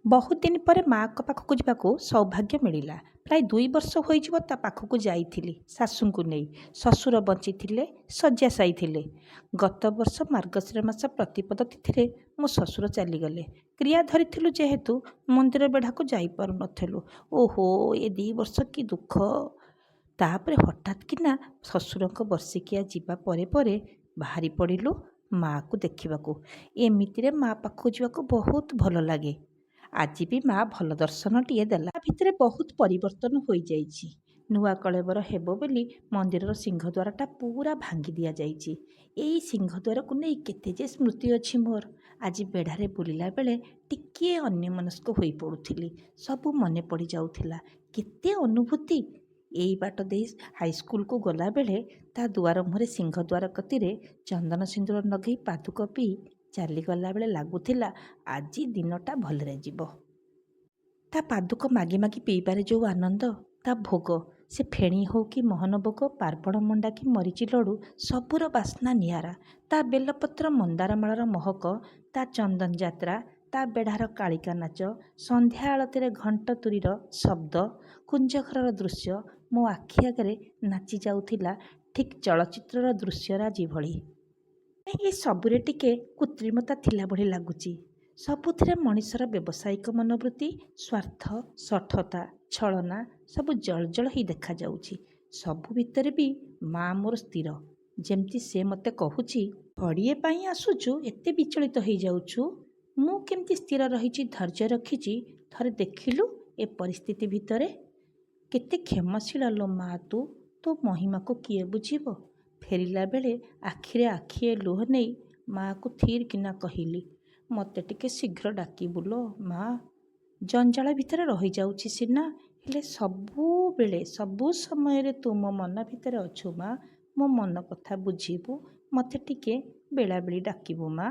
ବହୁତ ଦିନ ପରେ ମାଆଙ୍କ ପାଖକୁ ଯିବାକୁ ସୌଭାଗ୍ୟ ମିଳିଲା। ପ୍ରାୟ 2 ବର୍ଷ ହୋଇଯିବ ତା ପାଖକୁ ଯାଇଥିଲି ଶାଶୁଙ୍କୁ ନେଇ। ଶ୍ୱଶୁର ବଞ୍ଚିଥିଲେ, ଶଯ୍ୟାଶାୟୀ ଥିଲେ। ଗତବର୍ଷ ମାର୍ଗଶିର ମାସ ପ୍ରତିପଦ ତିଥିରେ ମୋ ଶ୍ୱଶୁର ଚାଲିଗଲେ। କ୍ରିୟା ଧରିଥିଲୁ ଯେହେତୁ ମନ୍ଦିର ବେଢ଼ାକୁ ଯାଇପାରୁନଥିଲୁ। ଓହୋ, ଏ 2 ବର୍ଷ କି ଦୁଃଖ! ତା'ପରେ ହଠାତ୍ କିନା ଶ୍ୱଶୁରଙ୍କ ବର୍ଷିକିଆ ଯିବା ପରେ ପରେ ବାହାରି ପଡ଼ିଲୁ ମାଆକୁ ଦେଖିବାକୁ। ଏମିତିରେ ମା' ପାଖକୁ ଯିବାକୁ ବହୁତ ଭଲ ଲାଗେ। ଆଜି ବି ମା' ଭଲ ଦର୍ଶନଟିଏ ଦେଲା। ତା ଭିତରେ ବହୁତ ପରିବର୍ତ୍ତନ ହୋଇଯାଇଛି। ନୂଆ କଳେବର ହେବ ବୋଲି ମନ୍ଦିରର ସିଂହଦ୍ୱାରଟା ପୂରା ଭାଙ୍ଗି ଦିଆଯାଇଛି। ଏଇ ସିଂହଦ୍ୱାରକୁ ନେଇ କେତେ ଯେ ସ୍ମୃତି ଅଛି ମୋର। ଆଜି ବେଢ଼ାରେ ବୁଲିଲା ବେଳେ ଟିକିଏ ଅନ୍ୟମନସ୍କ ହୋଇପଡ଼ୁଥିଲି। ସବୁ ମନେ ପଡ଼ିଯାଉଥିଲା। କେତେ ଅନୁଭୂତି! ଏଇ ବାଟ ଦେଇ ହାଇସ୍କୁଲକୁ ଗଲାବେଳେ ତା ଦୁଆର ମୁହଁରେ ସିଂହଦ୍ୱାର କତିରେ ଚନ୍ଦନ ସିନ୍ଦୁର ଲଗେଇ ପାଦୁକ ପିଇ ଚାଲିଗଲାବେଳେ ଲାଗୁଥିଲା ଆଜି ଦିନଟା ଭଲରେ ଯିବ। ତା ପାଦୁକ ମାଗି ମାଗି ପିଇବାରେ ଯୋଉ ଆନନ୍ଦ, ତା ଭୋଗ, ସେ ଫେଣି ହେଉ କି ମହନ ଭୋଗ, ପାର୍ବଣ ମଣ୍ଡା କି ମରିଚି ଲଡ଼ୁ, ସବୁର ବାସ୍ନା ନିଆରା। ତା ବେଲପତ୍ର ମନ୍ଦାରମାଳାର ମହକ, ତା ଚନ୍ଦନ ଯାତ୍ରା, ତା ବେଢ଼ାର କାଳିକା ନାଚ, ସନ୍ଧ୍ୟା ଆଳତିରେ ଘଣ୍ଟ ତୁରୀର ଶବ୍ଦ, କୁଞ୍ଜଘରର ଦୃଶ୍ୟ ମୋ ଆଖି ଆଗରେ ନାଚି ଯାଉଥିଲା ଠିକ୍ ଚଳଚ୍ଚିତ୍ରର ଦୃଶ୍ୟରାଜି ଭଳି। କାହିଁକି ସବୁରେ ଟିକେ କୃତ୍ରିମତା ଥିଲା ଭଳି ଲାଗୁଛି। ସବୁଥିରେ ମଣିଷର ବ୍ୟବସାୟିକ ମନୋବୃତ୍ତି, ସ୍ୱାର୍ଥ, ଶଠତା, ଛଳନା ସବୁ ଜଳଜଳ ହେଇ ଦେଖାଯାଉଛି। ସବୁ ଭିତରେ ବି ମା' ମୋର ସ୍ଥିର। ଯେମିତି ସେ ମୋତେ କହୁଛି, ଘଡ଼ିଏ ପାଇଁ ଆସୁଛୁ, ଏତେ ବିଚଳିତ ହେଇଯାଉଛୁ। ମୁଁ କେମିତି ସ୍ଥିର ରହିଛି, ଧୈର୍ଯ୍ୟ ରଖିଛି, ଥରେ ଦେଖିଲୁ ଏ ପରିସ୍ଥିତି ଭିତରେ। କେତେ କ୍ଷମାଶୀଳା ଲୋ ମା' ତୁ! ତୋ ମହିମାକୁ କିଏ ବୁଝିବ? ଫେରିଲା ବେଳେ ଆଖିରେ ଆଖିଏ ଲୁହ ନେଇ ମାଆକୁ ଥିର୍ କିନା କହିଲି, ମୋତେ ଟିକେ ଶୀଘ୍ର ଡାକିବୁ ଲୋ ମା'। ଜଞ୍ଜାଳ ଭିତରେ ରହିଯାଉଛି ସିନା, ହେଲେ ସବୁବେଳେ ସବୁ ସମୟରେ ତୁ ମୋ ମନ ଭିତରେ ଅଛୁ ମା'। ମୋ ମନ କଥା ବୁଝିବୁ, ମୋତେ ଟିକେ ବେଳାବେଳି ଡାକିବୁ ମା'।